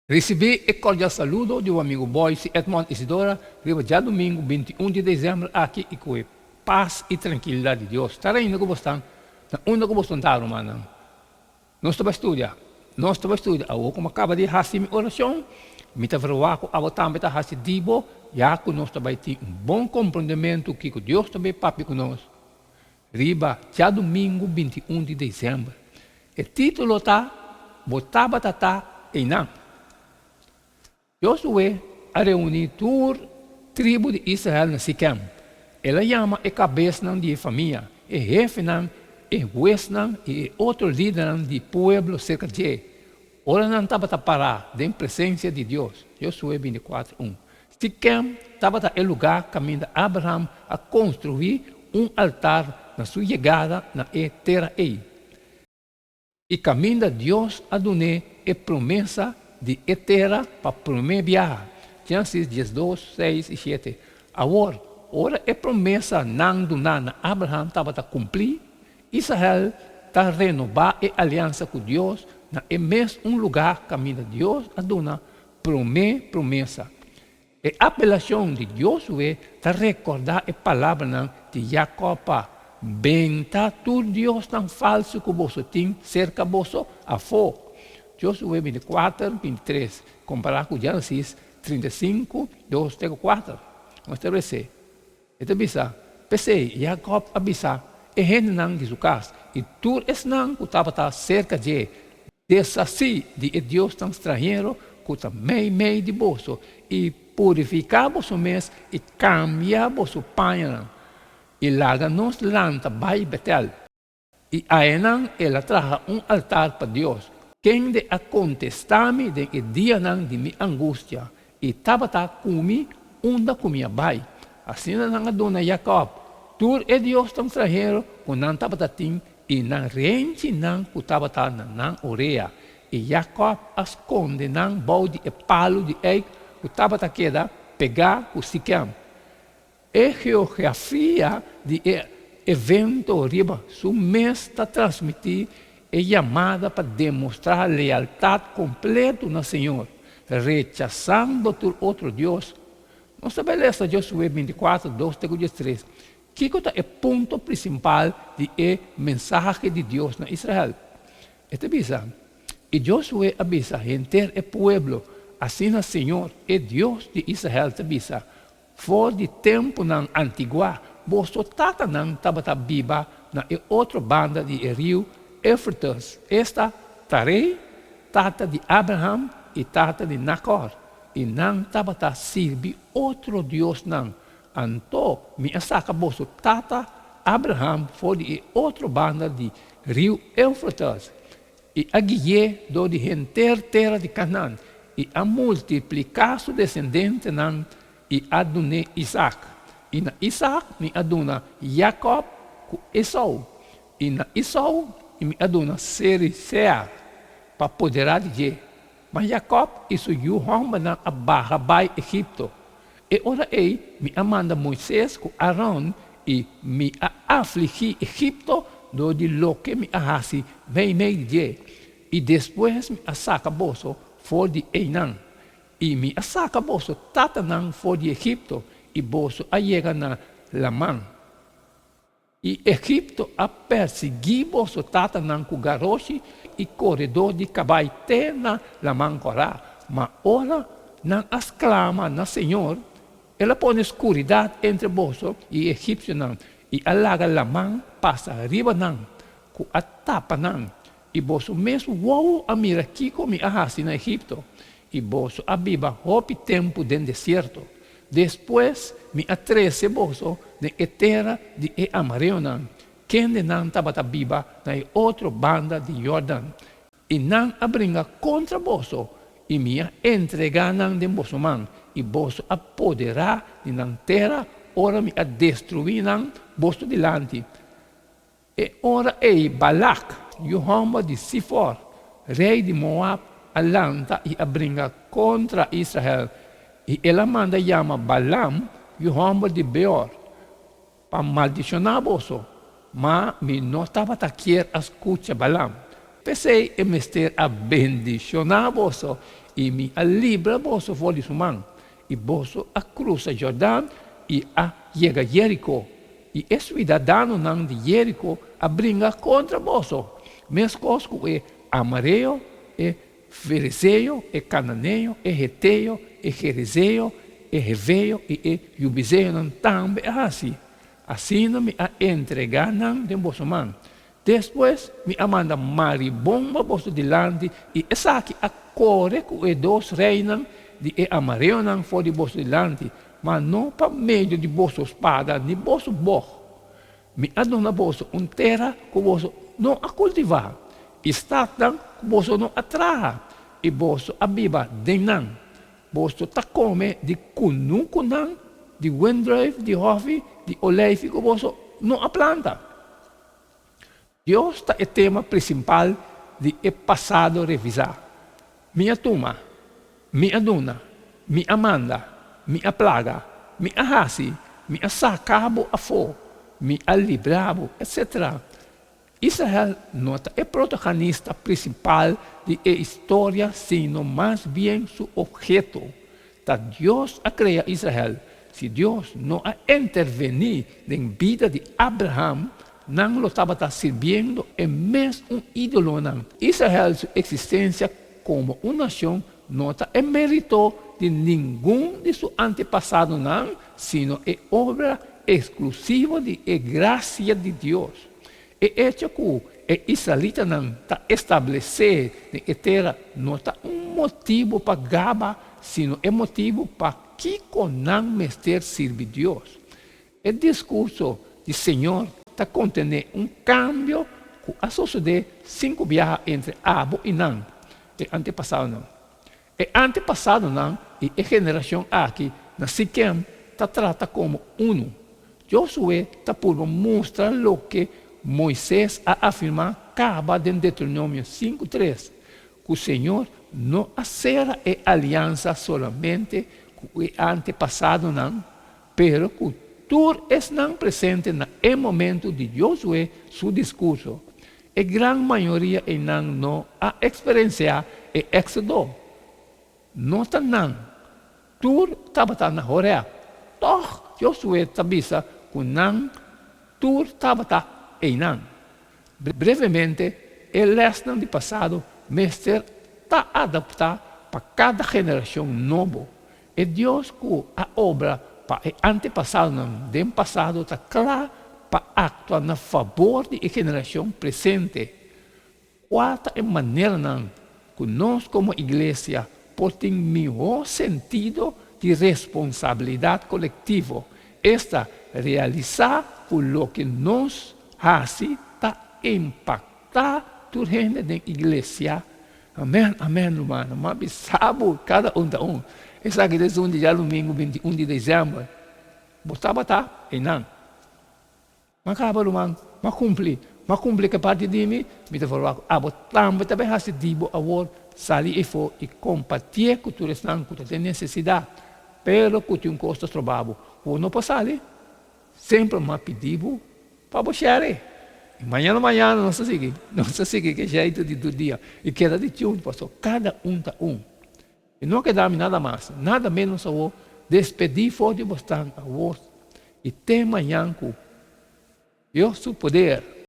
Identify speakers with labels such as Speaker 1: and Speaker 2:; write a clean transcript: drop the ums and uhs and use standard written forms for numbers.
Speaker 1: Risibí e kordial saludo di bo amigu Boyce Edmond Isidora riba djadumingu 21 di desèmber aki i ku e pas i trankilidat di Dios ta reina ku bosnan na unda ku bosnan ta, rumannan. Nos ta bai studia. Nos ta bai studia. Awor ku mi a kaba di hasi mi orashon, mi ta verwagt ku abo tambe ta hasi di bo, ya ku nos ta bai tin un bon komprondementu kiko Dios ta bai papia ku nos riba djadumingu 21 di desèmber. E título ta Bo Tabata Ta Einan. Josué a reuní tur tribu di Israel na Sikem. El a yama e kabesnan di e famia, e hefenan, e huesnan i e otro lidernan di pueblo serka dje, ora nan tabata pará den presensia di Dios. Josué 24, 1. Sikem tabata e lugá kaminda Abraham a konstruí un altar na su yegada na e tera ei. I kaminda Dios a dun'é e promesa di e tera pa promé biaha. Génesis 12, 6 i 7. Awor, ora e promesanan duná na Abraham tabata kumplí, Israel ta renobá e aliansa ku Dios na e mes un lugá kaminda Dios a duna promé promesa. E apelashon di Josué ta rekordá e palabranan di Jakòb pa benta tur diosnan falsu ku boso tin serka boso afó. Josué 24, 23, kompará ku Génesis 35, 2 te ku 4. Nos ta res'é. E ta bisa, P'esei Jakòb a bisa e hendenan di su kas i tur esnan ku tabata serka dje, Deshasí di e diosnan stranhero ku ta meimei di boso i purifiká boso mes i kambia boso pañanan, i laga nos lanta bai Betel. I aenan el a traha un altar pa Dios, kende a kontestá mi den e dianan di mi angustia i tabata ku mi unda ku mi a bai. Asina nan a duna Jakòb tur e diosnan stranhero ku nan tabata tin i nan renchinan ku tabata na nan orea, i Jakòb a skonde nan bou di e palu di eik ku tabata keda pegá ku Sikem. E geografia di e evento riba su mes ta transmití e yamada pa demostrá lealtat kompleto na Señor, rechasando tur otro dios. Nos ta bai lesa Josué 24, 2 te ku 13. Kiko ta e punto prinsipal di e mensahe di Dios na Israel? E ta bisa, I Josué a bisa henter e pueblo, Asina Señor, e Dios di Israel, ta bisa, For di tempunan antiguá, boso tatanan tabata biba na e otro banda di e riu Eufrates, esta, Taré, tata di Abraham i tata di Nakor, i nan tabata sirbi otro diosnan. Anto mi a saka boso tata Abraham for di e otro banda di riu Eufrates, i a gui'é dor di henter tera di Kanaan, i a multipliká su desendentenan i a dun'é Isak. I na Isak mi a duna Jakòb ku Esou, i na Esou mi a duna Serisea pa poderá di dje. Ma Jakòb i su yu hòmbernan a baha bai Egipto. E ora ei mi a manda Moises ku Aron i mi a afligí Egipto dor di loke mi a hasi meimei di dje, i despues mi a saka boso for di einan. I mi a saka boso tatanan for di Egipto, i boso a yega na laman. I Egipto a persiguí boso tatanan ku garoshi i koredó di kabai te na Laman Kòrá. Ma ora nan a sklama na señor, El a pone skuridat entre boso i e egipsionan i a laga laman pasa riba nan, ku a tapa nan. I boso mes wowo a mira kiko mi a hasi na Egipto, i boso a biba hopi tempu den desierto. Despues mi a trese boso den e tera di e amareonan, kendenan tabata biba na e otro banda di Yordan, i nan a bringa kontra boso, i mi a entregá nan den boso man, i boso a poderá di nan tera ora mi a destruí nan boso dilanti. E ora ei Balak, yu hòmber di Sifor, rei di Moab, a lanta i a bringa kontra Israel, i el a manda yama Balaam, yu hòmber di Beor, pa maldishoná boso. Ma mi no tabata kier a skucha Balaam. P'esei e mester a bendishoná boso. i mi a libra boso for di su man. I boso a krusa Jordan i a yega Jeriko. I e suidadanonan di Jeriko a bringa kontra boso, meskos ku e amareo, e ferezeo, e kananeo, e heteo, e gerezeo, e heveo i e yubizeonan tambe a hasi. Asina mi a entregá nan den boso man. Despues mi a manda maribomba boso dilanti i esaki a kore ku e dos reinan di e amareonan for di boso dilanti, ma no pa medio di boso spada ni boso bog. Mi a duna boso un tera ku boso no a kultivá i statnan ku boso no a traha, i boso a biba den nan. Boso ta kome di kunukunan, di wendruif, di hòfi, di oleifi ku boso no a planta. Dios ta e tema prinsipal di e pasado revisá. Mi a tuma, mi a duna, mi a manda, mi a plaga, mi a hasi, mi a saka bo afó, mi a libra bo, etsetera. Israel no ta e protagonista prinsipal di e historia sino mas bien su obheto. Ta Dios a krea Israel. Si Dios no a intervení den bida di Abraham, nan lo tabata sirbiendo e mes un ídolonan. Israel su eksistensia komo un nashon no ta e mérito di ningun di su antepasadonan, sino e obra eksklusivo di e grasia di Dios. E echo ku e israelitanan ta establesé den e tera no ta un motibu pa gaba, sino e motibu pakiko nan mester sirbi Dios. E diskurso di Señor ta kontené un kambio ku a sosodé sinku biaha entre abo i nan, e antepasadonan. E antepasadonan i e generashon aki na Sikem ta trata komo unu. Josué ta purba mustra loke Moises a afirmá kaba den Deuteronomio 5:3, ku Señor no a sera e aliansa solamente ku e antepasadonan, pero ku tur esnan presente na e momentu di Josué su diskurso. E gran mayoria einan no a eksperensiá e Éksodo. No ta nan tur tabata na Horèb. Tòg Josué ta bisa ku nan tur tabata einan. Brevemente, e lèsnan di pasado mester ta adaptá pa kada generashon nobo. E Dios ku a obra pa e antepasadonan den pasado ta kla pa aktua na fabor di e generashon presente. Kua ta e maneranan ku nos komo iglesia por tin mihó sentido di responsabilidat kolektivo, esta realisá ku loke nos hasi ta impaktá tur hende den iglesia? Amèn, amèn, rumannan. M'a bisa bo, kada un ta un. Esaki ta esun di djadumingu 21 di desèmber. Bo tabata einan. M'a kaba, ruman. M'a kumpli. M'a kumpli ku e parti di mi. Mi ta forwak ku abo tambe ta bai hasi di bo awor. Sali efo i kompartié ku tur esnan ku ta den nesesidat. Pero ku tin un kos ta stroba bo, ku bo no por sali. Semper m'a pidi bo pa bo share. I mañana mañana nos ta sigui. Nos ta sigui ku e sheitu di tur dia. I keda di tune, pasobra kada un ta un. I no a keda mi nada mas, nada ménos awor, despedí for di bosnan awor i te mañan ku Dios su poder.